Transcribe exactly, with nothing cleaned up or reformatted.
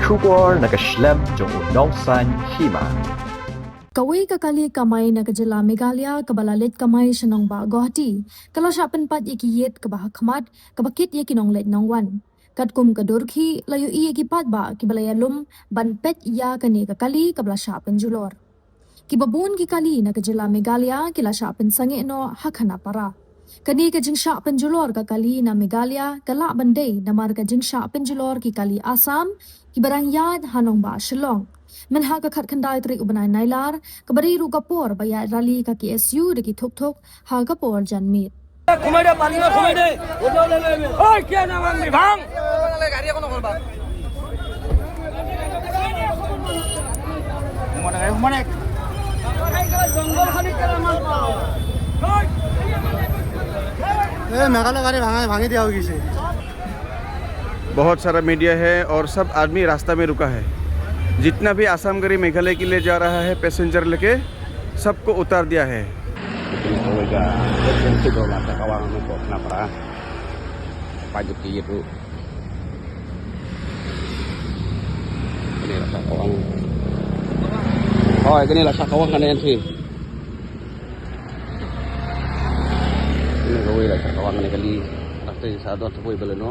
Khubor na ka shlem jong u nongsaiñ hima. Kawei ka kali kamai na ka jylla Meghalaya kaba la leit kamai sha nongbah Guwahati ka la shah pynpait ïa ki ïit kaba ha khmat kaba kit ïa ki nongleit nongwan. Katkum ka dur khih la ïohi ïa ki paidbah kiba la ïalum ban peit ïa kane ka kali kaba la shah pynjulor. Kiba bun ki kali na ka jylla Meghalaya ki la shah pynsangeh noh ha Khanapara. Kane ka jingshah pynjulor ka kali na Meghalaya ka lah ban dei namar ka jingshah pynjulor ki kali Assam kiba dang ïaid ha nongbah Shillong. Mynha ka khatkhyndai tarik u bnai Nailar kaba dei ruh ka por ba ïaid rally ka K S U da ki thukthuk ha ka por janmiet. এ, মেঘালয় গাড়ী ভাঙাই, ভাঙি দিয়া হৈ গৈছে। बहुत सारा मीडिया है और सब आदमी रास्ता में रुका है। जितना भी आसाम गाड़ी मेघालय के लिए जा रहा है पैसेंजर लेके, सबको उतार दिया है। Kane la shah kawang. Hooid, kane la shah kawang kane, ïa phi. Kane kawei la shah kawang kane kali. Nangta sa don sa kawei Baleno.